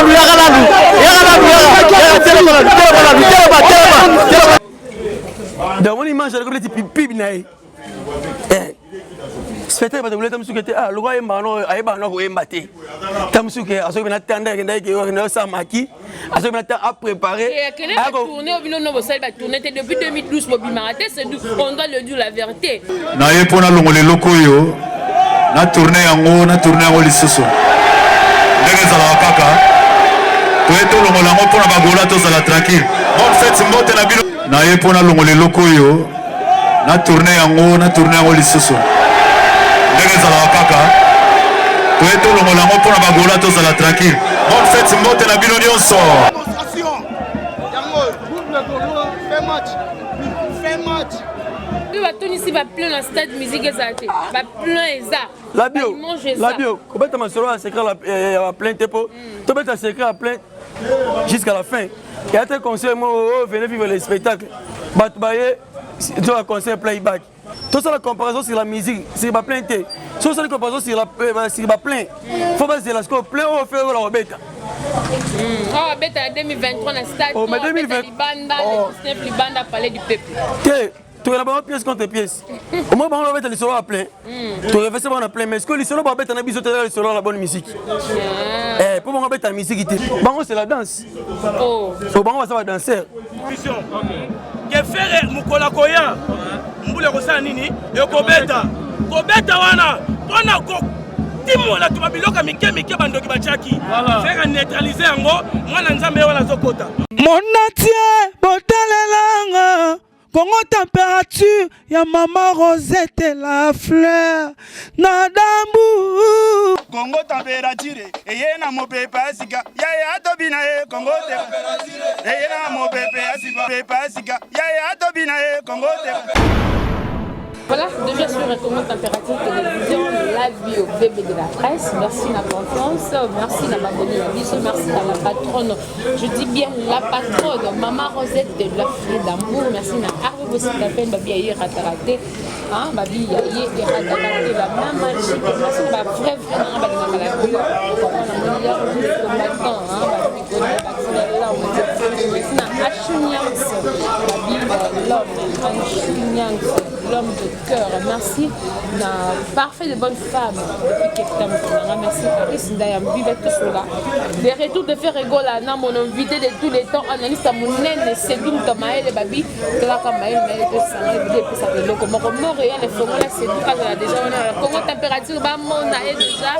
nanu, yaka nanu, yaka nanu, yaka, yaka, telema nanu, telema nanu, telema, telema, telema. Donc omoni image aleki neti pub na ye. Eh. Spectacle bato koleta mosuku te, ah, lokola ayembaka no, ayebaka no koyemba te. Ta mosuku azoki na tanda akendaki akendaki osala maki, azoki na ta aprépare. Akende batourne bino no bosali batourne te depuis 2012, bobimaka te. C'est on doit le dire, la vérité. Na ye mpo nalongola eloko oyo, na tourne yango, na tourne yango lisusu ndenge ezalaka kaka. Toye tolongola yango mpo na bagola, tozala tranquille. Bonne fête, mbote na bino. Na ye mpo nalongola eloko oyo, na tourne yango, na tourne yango lisusu ndenge ezalaka kaka. Toye tolongola yango mpo na bagola, tozala tranquille. Bonne fête, mbote na bino nyonso. Démonstration yango oyo, fin match, fin match. Mpe batonisi baplein na stade, musique ezala te, baplein eza. Labio. Baimage eza. Labio, kobeta masolo ya secret ya baplein te, mpo tobeta secret ya plein jusqu'à la fin. Ya te conseil mo, oh, venez vivre le spectacle. Bato baye to ba conseil playback, tosala comparaison sur la musique, sur baplein te. So osali comparaison sur baplein, faut bazela sikoyo plein oyo fe oyo kobeta. Awa abeta na 2023 na stade. Oh, mais to abeta 2020 libanda. Oh. Le 19 libanda, palais du peuple. Te, tokenda bango pièce contre pièce. Omoi bango babeta lisolo ya plein, torevese bango na plein, mais sikoyo lisolo babeta na biso te, eza lisolo ya la bonne musique. Eh, mpo bango babeta musique te, bango c'est la danse. Oh. So bango baza badanser. Vision ke Ferre mokolo akoya, mbula ekosala nini? Ekobeta kobeta wana mpona kotimola to babiloko ya mike mike bandoki batiaki. Ferre neutralize yango, mwana Nzambe ye wana azokota. Monatie botalelanga Kongo température ya mama Rosette la fleur na dambu. Kongo température eye na mopepe ya sika, yaya atobi na ye. Kongo eye na mopepe ya sika, pepe ya sika, yaya atobi na ye. Kongo. Voilà, déjà sur Congo Température Télévision, la vie au bébé de la presse. Merci la confiance, merci la abonné la biso, merci à la patronne. Je dis bien la patronne, Maman Rosette de la Fleur d'amour. Merci à Hervé Bossitapen, Babi Aye Ratarate. Hein, Babi Aye et Ratarate, la maman chic. Merci la vraie, vraie, non, bah, la la combattant, hein, Babi Merci à Achunians, Babi l'homme, Achunians, l'homme de cœur. Merci na parfait de bonne femme depuis Cape Town. Merci Aris Ndayam, vive tous là. Les retours de Ferre Gola na mon invité de tous les temps, analyste monene Sedum Kamaele Babi, Klaka Maele Maele to sanga ebide epesa eloko moko Montréal efongola Sedou azala déjà wana Congo température bamona ye déjà,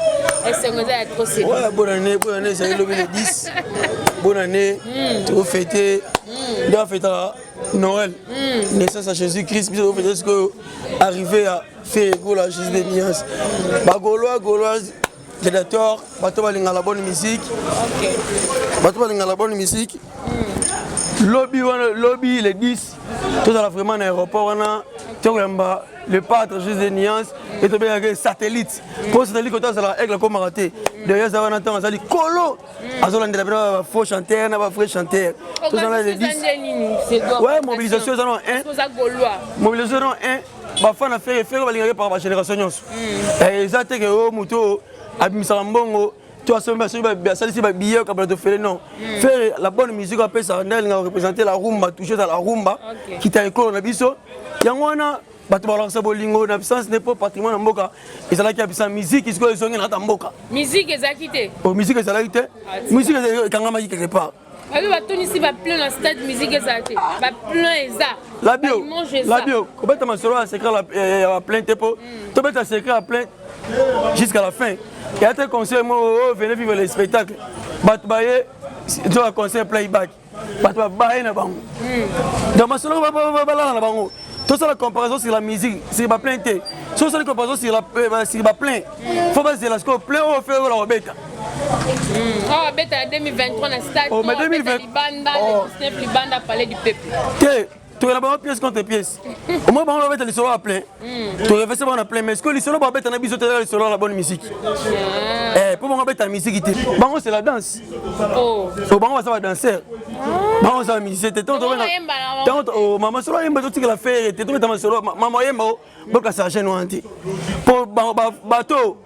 esengo eza ya trop Sedou. Ouais, bonne année, bonne année, ezali lobi le 10. Bonne année, tofete nde bafetaka Noël, naissance ya Jésus Christ. Biso tofete sikoyo arrivé ya Ferre Gola, Jésus de nuance. Bagaulois, gauloise, gladiateur, bato balinga la bonne musique, bato balinga la bonne musique. Lobi wana, lobi le 10, tozala vraiment na aéroport wana, tokoyamba le padre Jésus de nuance e tobengaka satellite, mpo satellite koto azalaka aigle akomaka te. Derrière aza wana, ntango aza likolo azolandela mpena bafaux chanteur na bavrai chanteur. Tozala le 10. Ouais, mobilisation eza na 1, mobilisation na 1. Bafana Ferre, Ferre balingaki par bagénération nyonso. Eza te ke o moto oyo abimisaka mbongo to asombi asalisi babillet okabala tofele. Non, Ferre la bonne musique apesaka nde alingaka représenter la rumba, toujours eza la rumba. Kita ekolo na biso yango wana, bato balakisa bolingo na absence ne, mpo patrimoine ya mboka ezalaki absent. Musique sikoyo ezongi na kati ya mboka. Musique ezalaki te. Oh, musique ezalaki te, musique ekangamaki quelque part. Babi batonisi baplein na stade, musique ezala te, baplein eza. Labio, labio, kobeta masolo ya secret ya baplein te, mpo tobeta secret ya plein jusqu'à la fin. Ya te conseil mo, oh, venez vivre le spectacle. Bato baye to ba conseil playback, bato babaye na bango. Donc masolo balala na bango, tosala comparaison sur la musique, sur baplein te. So osali comparaison sur baplein, faut bazela sikoyo plein oyo fe oyo kobeta. Awa abeta na 2023 na stade. Oh, mais to abeta 2020 libanda. Oh. Le 19 libanda, palais du peuple. Te, tokenda bango pièce contre pièce. Omoi bango babeta lisolo ya plein, torevese bango na plein, mais sikoyo lisolo babeta na biso te, eza lisolo ya la bonne musique. Eh, mpo bango babeta musique te, bango c'est la danse. Oh. So bango baza badanser, bango baza bamusicien te. Bango bayemba na Ntango mama solo ayemba, totikela Ferre te, tobeta masolo. Mama oyemba o bokasa chaîne wana te, mpo bato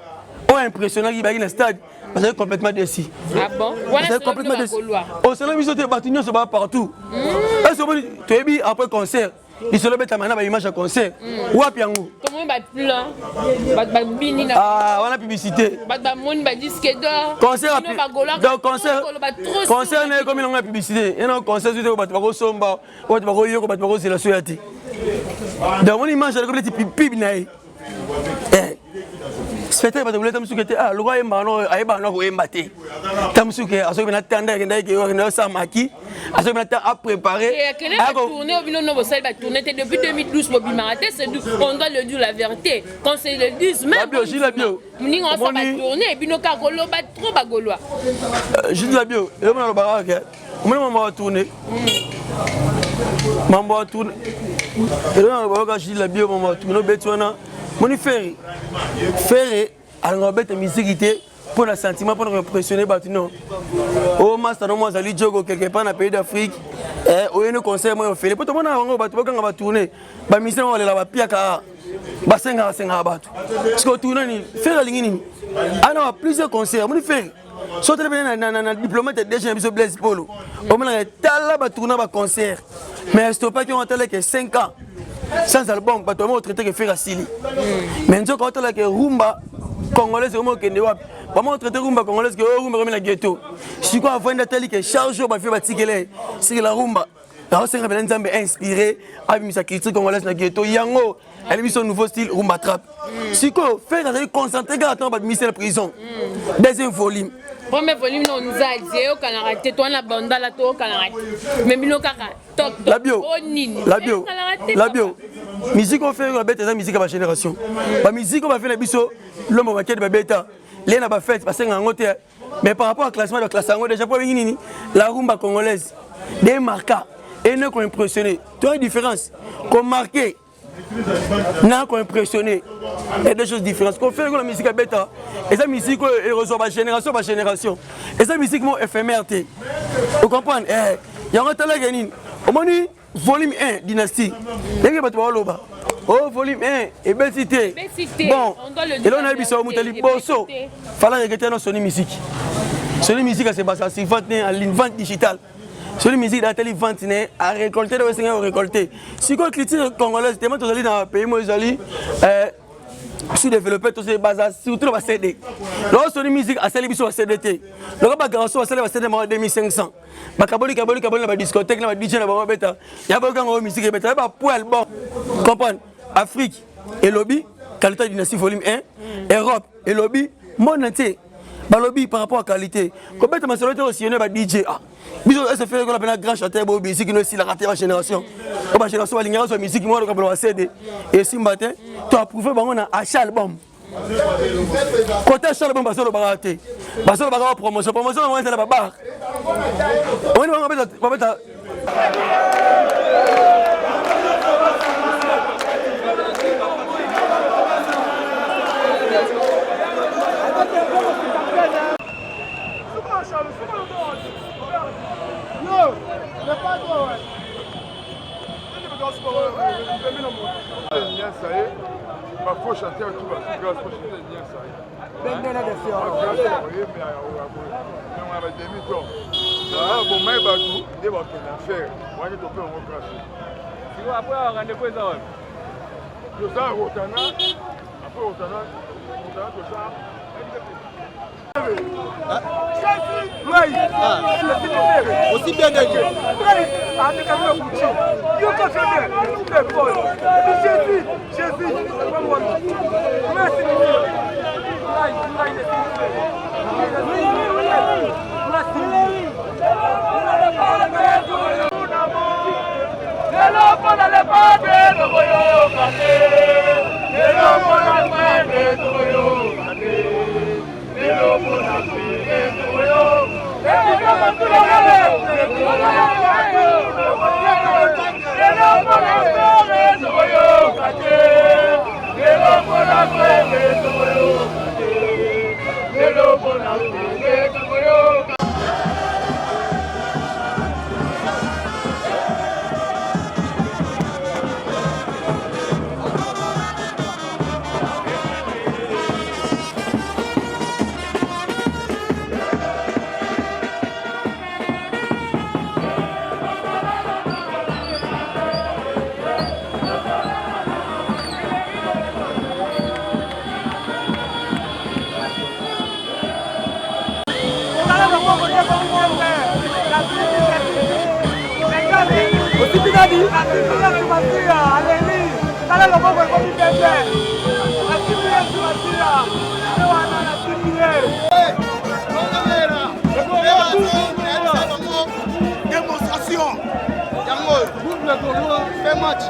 Oyo impressionnaki bayaki na stade, bazali complètement déçus. Ah bon? Wana complètement déçus. Osala biso te, bato nyonso baa partout. Est-ce que toyebi après concert lisolo ebetama na baimage ya concert hmm. Wapi yango? Tomoni baplan, bato babini na ah, wana publicité. Bato bamoni badisque d'or. Concert, donc concert, concert na ekomi nango ya publicité. Ena concert te, bato bakosomba, bato bakoyoka, bato bakozela soya te. Donc omoni image aleko neti pub na ye. Eh, spectacle, bato boleta mosuku te. Ah, lokola ayembaka no, ayebaka no koyemba te. Ta mosuku asoki pena tanda akendaki akenda osala maki, asoki pena ta aprépare. Tourné bino no bosali batourné te depuis 2012, bobimaka te. C'est, on doit le dire, la vérité, qu'on se le dise même. Bio Gilles Bio. Moninga osala batourné, bino kaka koloba trop, bagolwa. Gilles Labio, eloko nalobaka kaka, omoni mambo ya tourné, mambo ya tourné, eloko nalobaka kaka, Gilles Labio, mambo ya tourné obeti wana. Moni Ferre, Ferre alingaka obeta misiki te mpo na sentiment, mpo na koimpressionne bato. Non, o master no mo azali jogo quelque part na pays d'Afrique, oyeni concert mo ofele mpo tomona bango bato bakanga batourné, bamisien bango balela, bapiaka, basengaka sengaka bato. Sikoyo tourné nini Ferre alingi nini? Ana ba plusieurs concert. Omoni Ferre, so tele pene na diplomate DG na biso Blaise Polo, omonaka tala batourna baconcert, mais stopaki yango. Atalaki 5 ans sans album, bato bamo traité ke Ferre asili, mais nzoka otalaka rumba congolaise omo okende wapi? Bamo traité rumba congolaise ke oyo rumba komi na ghetto. Sikoyo avandi, atali ke charge oyo bafie batikele siki la rumba, aosenga mpena Nzambe inspiré abimisa culture congolaise na ghetto. Yango ali biso nouveau style rumba trap. Sikoyo Ferre azali concentré kaka ntango babimisi na prison, deuxième volume. Premier volume no nzadi eyokanaka te, to wana bandala toyokanaka te, mais bino kaka. Labio, labio, labio, musique oyo Ferre babeta eza musique ya bagénération. Bamusique oyo bafe na biso lombo, bakede babeta le na bafete, basenga yango te. Mais par rapport à classement, baclasse yango déjà po abengi nini? La rumba congolaise demarka ene koimpressionne. Toya différence, komarke na koimpressionne et deux choses différentes. Kofere kola musique abeta eza musique oyo ekozwa bagénération, bagénération. Eza musique mo éphémère te, ocomprendre? Eh, yango atalaka nini? Omoni volume 1 dynastie, ndenge bato baoloba o volume 1 ebeti te. Bon, eloko nayebi biso, moto ya liboso fala regretter no Sony Musique. Sony Musique ase basa sur vente ne en vente digitale. Sony Musique atali vente ne arécolte, oyo esengai korécolte. Sikoyo culture congolaise tema, tozali na pays mo ezali sous-développé, tosi baza surtout na bacd. Loko Sony Musique asali biso bacd te, loko bagarçon basali bacd moko 2500, bakaboli kaboli kaboli na badiscothèque na badj na bango, babeta ya boyokanga oyo musique ebeta ya bapo album. Comprendre, Afrique elobi qualité ya dynastie volume 1, Europe elobi, monde entier balobi par rapport à qualité. Kobeta masolo te, osillonne ba DJ. Ah, biso SFL kola pena grand chanteur boyo, musique no esilaka te. Bagénération oyo, bagénération balingaka zwa musique moko lokabola bacd, esimba te. To approuve bango na achat album. Côté achat album, bazolobaka te, bazolobaka ba promotion, promotion bango ezala babar. Omoni bango babeta. Bafaux chanteur tout grâce faux chanteur nyonso bademi to bomai bato nde bakende enfer wana, tope yango grâce. Toza Rotana, après Rotana, Rotana toza. Aussi bien de Dieu. Jésus, Jésus, merci. Lelo mpona lepade tokoyoka te, lelo mpona pade tokoyoka te, lelo mpona pede tokoyoka. Lelo mpona pede tokoyoka te, lelo mpona pede tokoyoka te, lelo mpona pede tokoyoka. Osimbi nani? Nasimbi Yesu Masiya, aleli. Tala loboko ekomi pembe. Nasimbi Yesu Masiya. Nde wana nasimbi ye. Démonstration. Yango, fait match.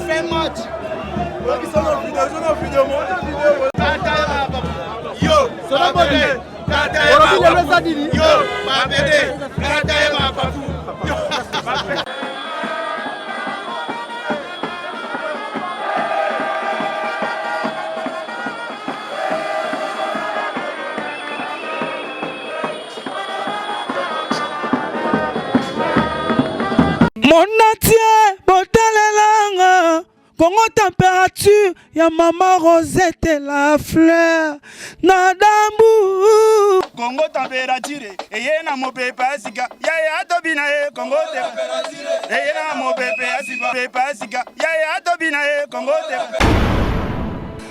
Fait match. Yo, Olobi lelo eza nini? Yo, babede, kata ye mapapu. Monde entier botalelanga Congo température ya mama Rosette la fleur na dambu. Congo température eye na mopepe ya sika yaye atobi na ye Congo eye na mopepe ya sika pepe ya sika yaye atobi na ye Congo te.